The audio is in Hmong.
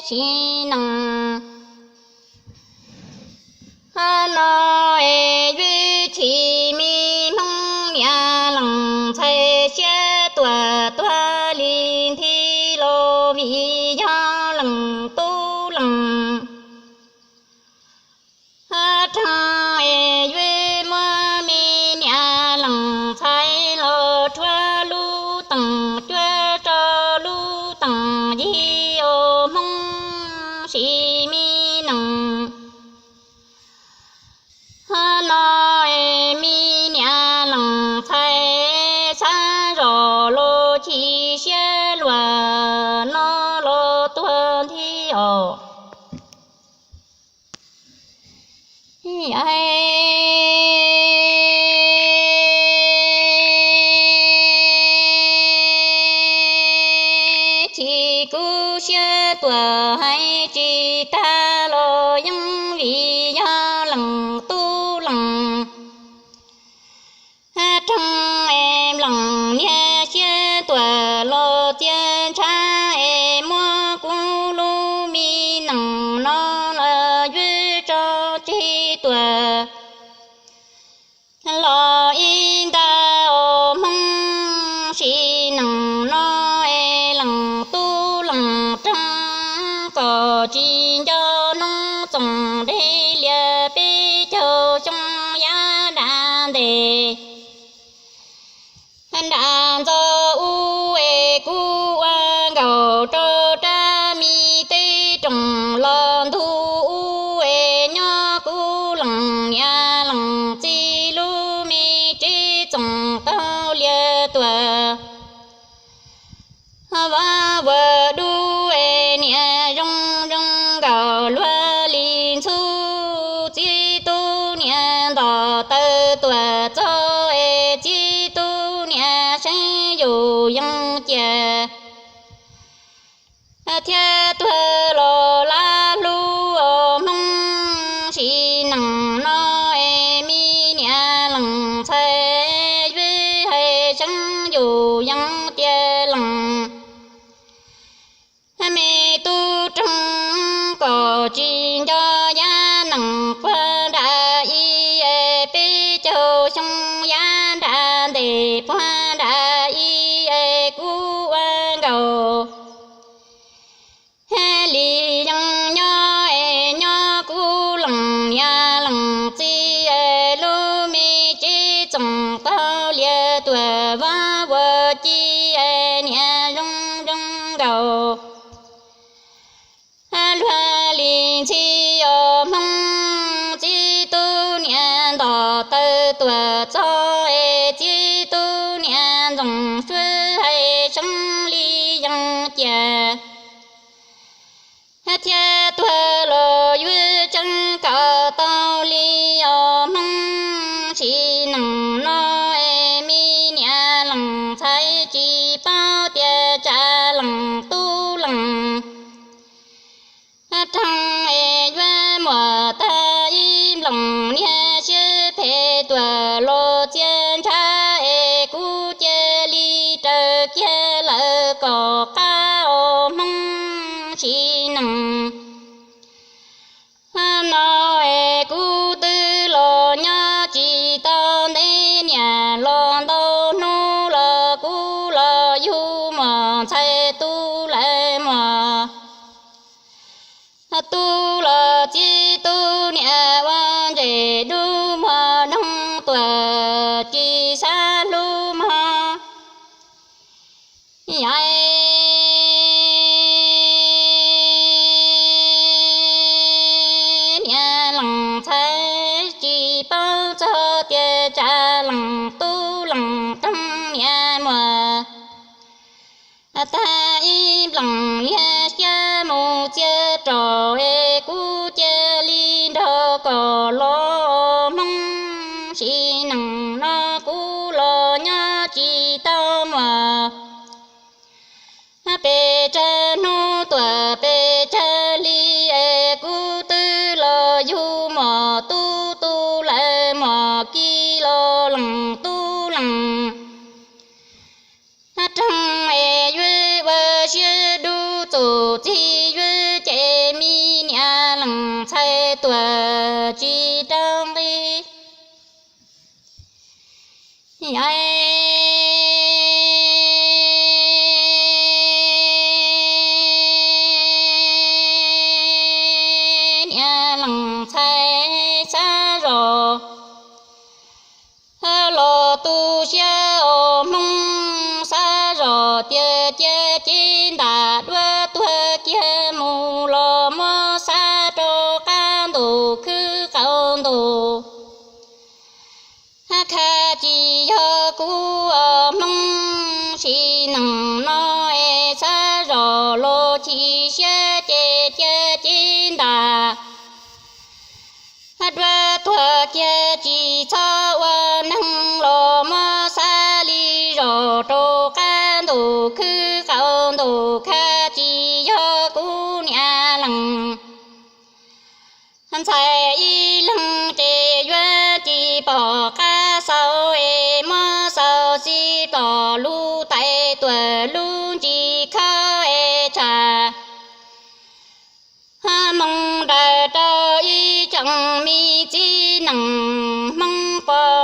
sib nees. Hmo no es yuav tsis me Hmoob niam lees ntxhais siab tuam tuag li nthi los vim yog lees tub lees rhees es yuav muab me niam lees ntxhais los rhuav lub teem cuab rau lub teem yig os Hmoob sib me nees. Hmo no es me niam lees ntxhais xav zos los chim siab luag no los tuag nthi os. Chim kub siab tuam hais tsis tag los yeej vim yog lees tub lees rhees es lees niag siab tuam los txia ntshav es muab kuv lub me nees no los yuav tso tseg tuam los ib ntag os Hmoob sib nees no es lees tub lees rhees kom tsis nco hnub txoos deb lias peb caug xyoo yav nram ntes. Nram ntxo ub es kuv ua nkaus rau rab me teb roos los ntug ub es nyob kuv lees niam lees txiv lub me tsev txoos tau lias tuam. Vab vawg dub es niam zoo zoo nkaus luag li ntxhub, txiv tub niam ntom taw tuam txog es txiv tub niam seev yus yees cias thiab tuag los lab hlub os Hmoob sib nees no es me niam lees ntxhais yuav hais seev yus yees tias lees me tub rhees kom tsis nco yav nees puag nram ib es peb caug xyoo yav nram ntes puag nram ib es kuv ua nkaus li yees nyob es nyob kuv lees niam lees txiv es lub me tsev txoos tau lias tuam vab vawg ci es niam zoo zoo nkaus luag li ntxhi os Hmoob, txiv tub niam ntom taw tuam txog es txiv tub niam ntxoov suab hais seev li yees cias thiab tuag los yuav tseev kom tau li os Hmoob sib nees no es me niam lees ntxhais tsis paub tias tsam lees tub lees rhees es yuav muaj tag ib nploos niag siab phem tuam los txia ntshav es kuv cia li raws kiag lawm kom qab os Hmoob sib nees no es kuv twb los nyob tsis tau ntev niam los ntau hnub los kuv los yug muam ntxhais tu lawm muam tu los txiv tub niam ua ntses dub muag noog tuam tsis xav hlub mog. Niam lees ntxhais tsis paub txog tias tsam lees tub lees rhees niam muam tag ib nploos niag siab mus txia rau es kuv cia li nrog kom los Hmoob sib nees no kuv los nyob tsis tau muaj pes tsawg hnub tuam pes tsawg hli es kuv twb los yug muam tub tu lawm muam ki los lees tub lees rhees es yuav ua siab dub txuj txig yuav ces tsis rau nqi. Niam leej ntxhais xav zos los tu siab os Hmoob, xav zos tias cia cev ntam dua tuag kiag mus los muab xa rau qab ntuj khwb qaum ntuj. Khab tsis yog kuv os Hmoob, sim neej no es xav zos los chim siab ces cia cev ntam dua tuag kiag, tsis txhob ua neeg los muab xa li zos rau qab ntuj khwb qaum ntuj. Khab tsis yog kuv niam leej ntxhais ib leeg ces yuav tsis pom qab xaus es muab xaus tsis pom lub tais tuam lub ntsis khawb es tsham Hmoob daws rau ib tsoom me txiv neej Hmoob pom